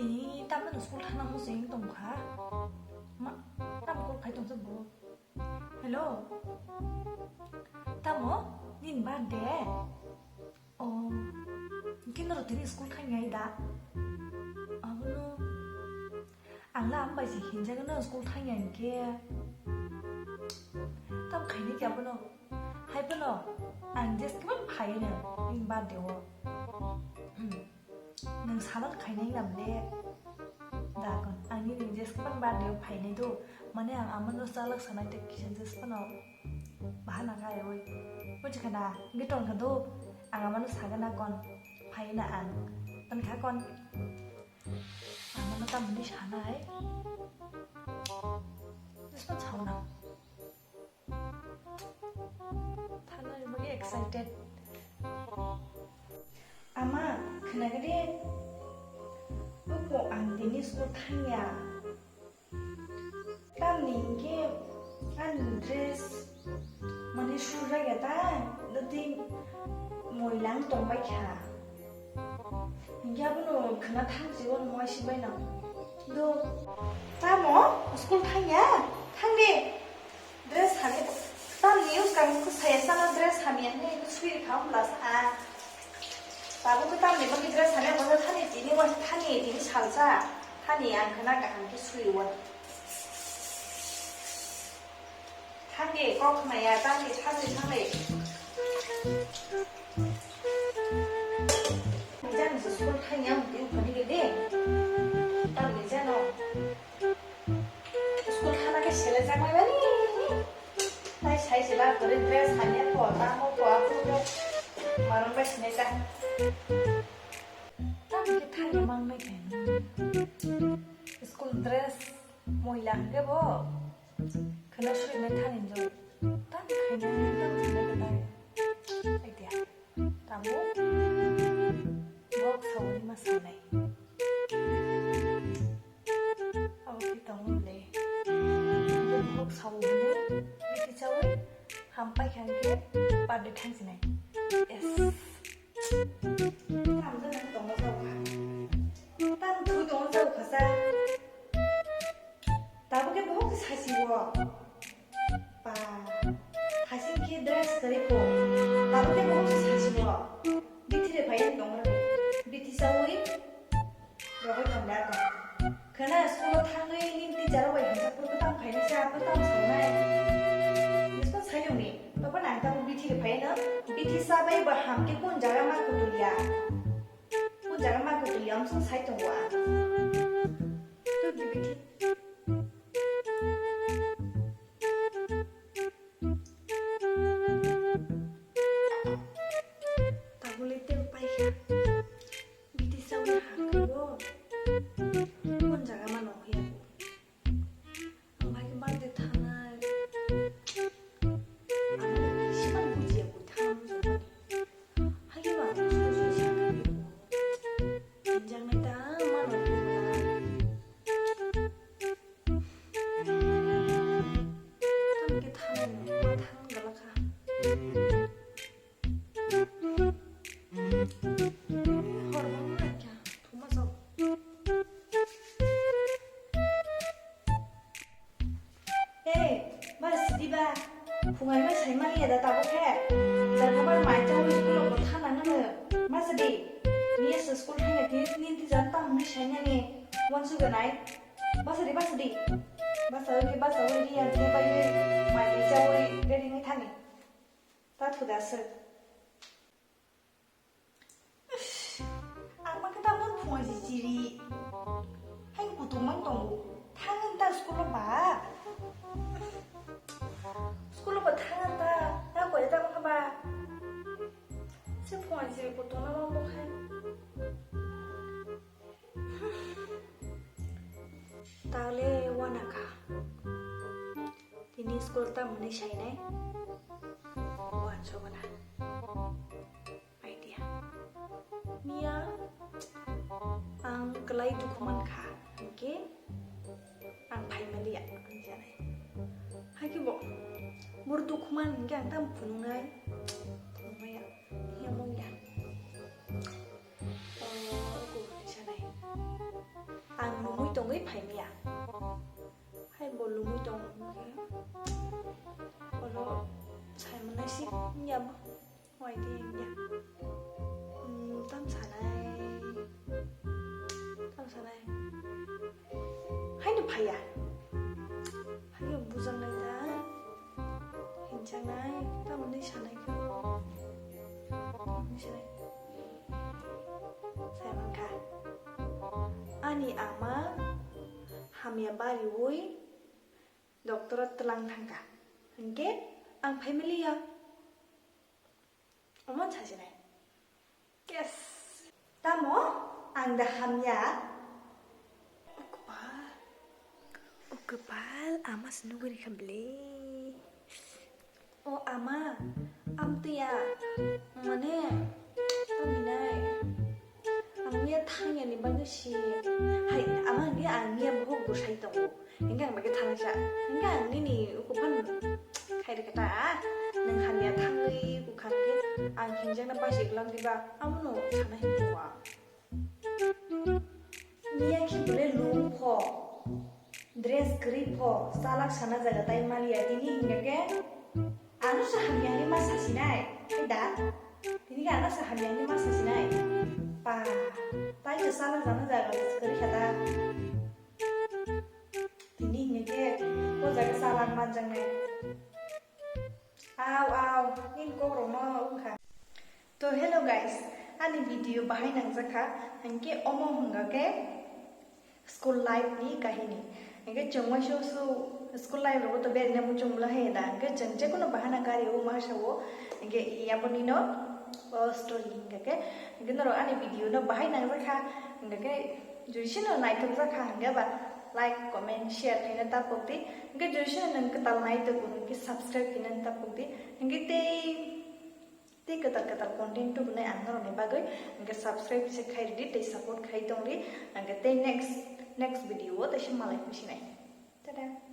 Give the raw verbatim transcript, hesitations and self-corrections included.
Ee, tamno school thangna muchung tongkha. Ma, tam call khai tongsa bo. Hello. Tamo? Nini birthday? Oh. Kino rotini school thangya da? Abono. Ang la ambai si hinjagano school thangya hinkhe. Tam khaini khe abono. Hai bono. Ang just khe phai no. Nini birthday o. Hmm. Nwng salon khainai lamle. Dakon, ang nini jesaphano birthday o phainai do. Mane ang amano chalak sanai tei kisa jesaphano bahana kaiwi. Buji khana, hingke tongkha do. Ang amano sagana kon, phaina ang. Tongkha kon. Amano tamni sanai. Jesaphano sauna. Thanani bagwi excited. Ama, khwnagade, buko ang tini school thangya. Tamni hinkhe ani dress mane sujak ya ta, dati moilang tongbai kha. Hinkhe abono khwna thang si, uano waisi bai nang. Do. Tamo? School thangya? Thangdi. Dress hamya. Tamni use kang ko saya sana dress hamya ne ko sui kha umla sa. Babu ko tamni bagi dress hamya ko thani tini wa thani tini salsa. Thani ang khwna kaham ke sui wa. Thangdi kok khna ya, thangdi, thangdi, thangdi. Jani se school thangya, ang tini phani ke de. Tamni jano. School thana ke sele jamai bani. Tai sai sila kore dress hanya ko, tamo ko, aku ko. Marong bai sinai ta. Tamni ke thangya mang nai kaino. School dress moila hingke bo. Kheno sui nai thani jo. Tam khaina tam khaina khatai. Idea. Tamo. Bok sauni ma sanai. Abo ki tamo le. Bok sauni. Biti chawi. Hampai khangke. Birthday thang sinai. Yes. Tam jani tongo jao kha. Tam thui tongo jao kha sa. Tabuk khe bohok khe sasi o. Pa. Hasing khe dress kwrwi po. Tabuk khe bohok khe sasi o. Bithi re phai tong rw. Bithi saui. Rogoi tong da tong. Khwna school o thangwi nini teacher rok bai hamsa phuru kwtam khainai sa, kwtam saunai. School sailung ni. Baba nang tabuk bithi re phai no. Bithi sabai ba ham khe kun jaga ma kutulia. Kun jaga ma kutulia, amsong sai tongo ang. Tut di bithi. Tabule tel paikha. Biti sawi hakhe bo. Kun jaga ma nokya bo. Ang bai khe birthday thanai. Ang siman bujiya bo thang jani. Hai khe ba ang sui sui sakha bo. Hinjaknai ta ma nokya. Tamo khe thanai no, ma thang galakha. Hor bang ma kya, thuma sao. Hey, ma sidi ba, phungai ma sai mani ya da tabo khe. Jana ba mai ta wi school ko thana nang. Ma sidi, ni school thang ya, ni, ni, ni jan tang ni sai nani. Wan su ganai. Basa di, basa di. Basa di, basa di, yang di, bai di. Mai di, jauh di, ready ni thani. Ta thu da sir. Ang ma kata mo phung ji chiri. Hai kutung mang tong. Thang ta school ba. School ba thang ta. Ta ko ta ba ba. Se phung ji kutung na mo khai. Tale wana kha. Tini school ta mwnwi sainai. Wan sobana. Idea. Miya ang kwlai dukhu man kha. Hinkhe ang phai maliya, ang janai. Hai khe bo, bor dukhu man hinkhe ang tamo phunuknai? Phunukmaya, hiya mungya. Oh, kubuni sanai. Phaimaya. Hai bo lumui tong khe. Olo sai manai si ya bo. Wai di ya. Hmm, tam sanai. Tam sanai. Hai no phaya. Hai no bujang nai da. Hinchang nai. Tam ni sanai khe. Ni sanai. Sai mankha. Ani ama hamya bariwi doctor o twlang thangkha. Hinkhe ang family ya. Omo sasinai. Yes. Tamo ang da hamya. O kwpal. O kwpal ama se nugwi rikha bwle. O ama, amtwi ya, mane, taminai, ang ya thangya ni bagwi si, hai, ama hwnkhe ang ya buhuk bwsai tongo, hwnkhe ang bagwi thangsa, hwnkhe ang nini uku phan khairikha ta, nwng hamya thangwi kwkha hwnkhe ang hinjakna basi glang diba, abono sana hinwi tongo ang. Miya khe bole lung pho, dress kwrwi pho, chalak sana jaga tai maliya tini hingya khe ano sa hamya hwnwi ma sasinai, hai da? Tini khe ano sa hamya hwnwi ma sasinai. Pa, tai se chalak sana jaga kwrwi kha da. Tini hingya khe o jaga chalak manjaknai. Au, au, nini kokrokno wngkha. To, hello guys, ani video bahai nangjakha, hinkhe omo hwnga khe school life ni kahini. Hinkhe chwng waisa su school life rogo to berina muchung mula hai da, hinkhe chwng jekono bahana gari o ma sao, hinkhe yaboni no o story hingkha khe, hinkhe norok ani video no bahai nangjakha, hingkha khe jodi sino naithok jakha hingkhe ba like, comment, share khaina tapok di. Hingke jodi se nwng kwtal nai tongo, hingke subscribe khaina tapok di. Hingke tei, tei kwtal kwtal content tubunai ang norokni bagwi, hingke subscribe se khai ridi, tei support khai tong di. Hingke tei next, next video o tei se malai phusinai. Tada!